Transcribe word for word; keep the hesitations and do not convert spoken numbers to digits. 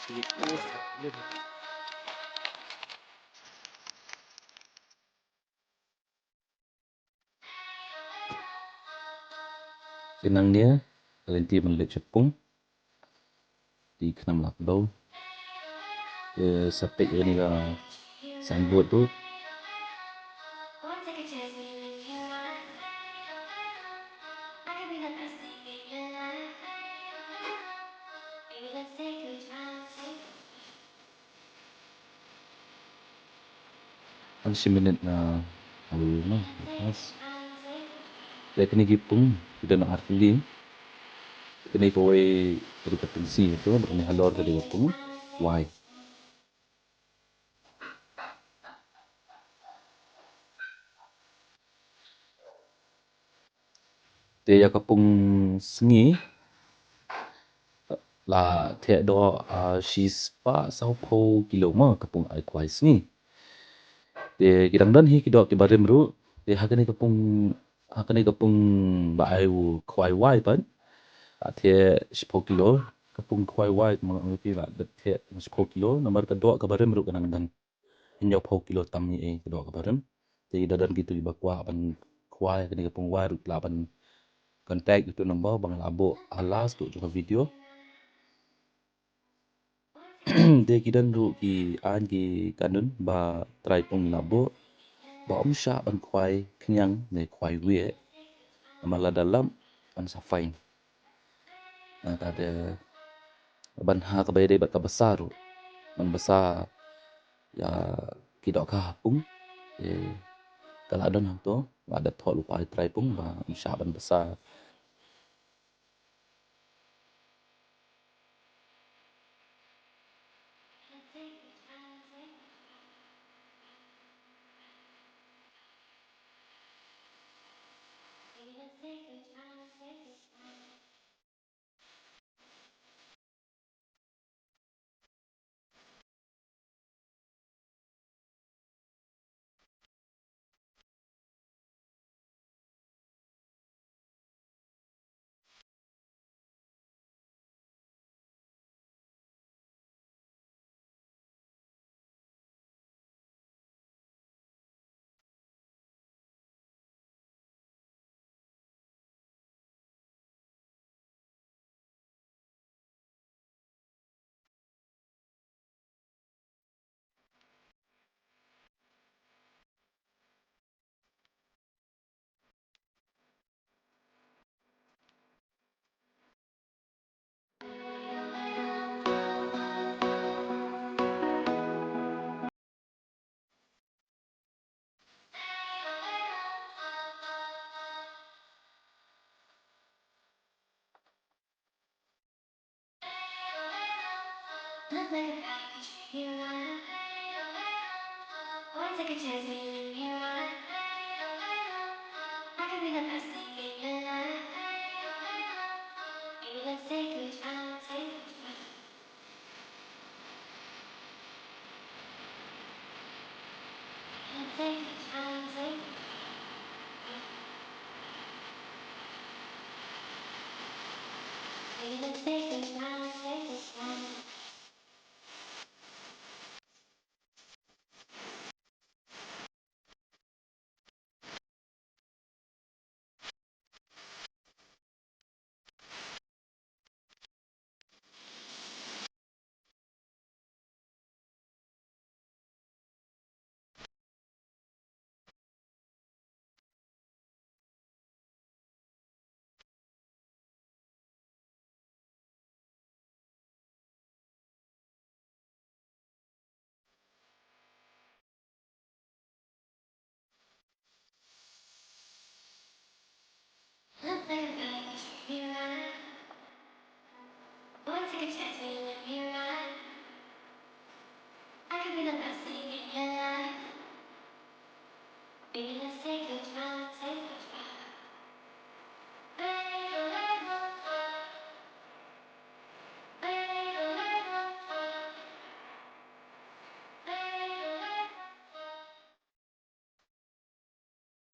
Te nangne ka lynti ban leit sha pung. Te khnang lah kdew. Te sa peit ïa kane ka signboard ruh. Tang shi minit na haduh na. Te kine ki pung ki don ar tylli. Kane kawei ka dei ka pung sngi, to, bad kane halor ka dei ka pung wai. Te ïa ka pung sngi la theh doh, ah, shispah sawphew kilo mo ka pung ai khwai sngi. Te ki dang don hi ki doh kiba rim ruh. Te ha kane ka pung, ha kane ka pung ba ai u khwai wai pat, la theh shiphew kilo. Ka pung khwai wai ma nga ong ïa phi la theh shiphew kilo namar ka doh kaba rim ruh ka nang dang hynñiewphew kilo tam ïa ka doh kaba rim. Te lada don kito kiba kwah ban khwai kane ka pung wai ruh lah ban contact ïa uto u number ba nga la buh ha last jong ka video. Te ki don ruh ki aiñ ki kanun ba trai pung la buh ba ym shah ban khwai khñiang ne khwai wieh. Namar lada lap yn sa fine. Na ka dei ban ha kaba ïadei bad ka basa ruh. Ban basa ïa ki dohkha ha pung. Te ka la don hangto, la dep thoh lypa ïa u trai pung ba ym shah ban basa.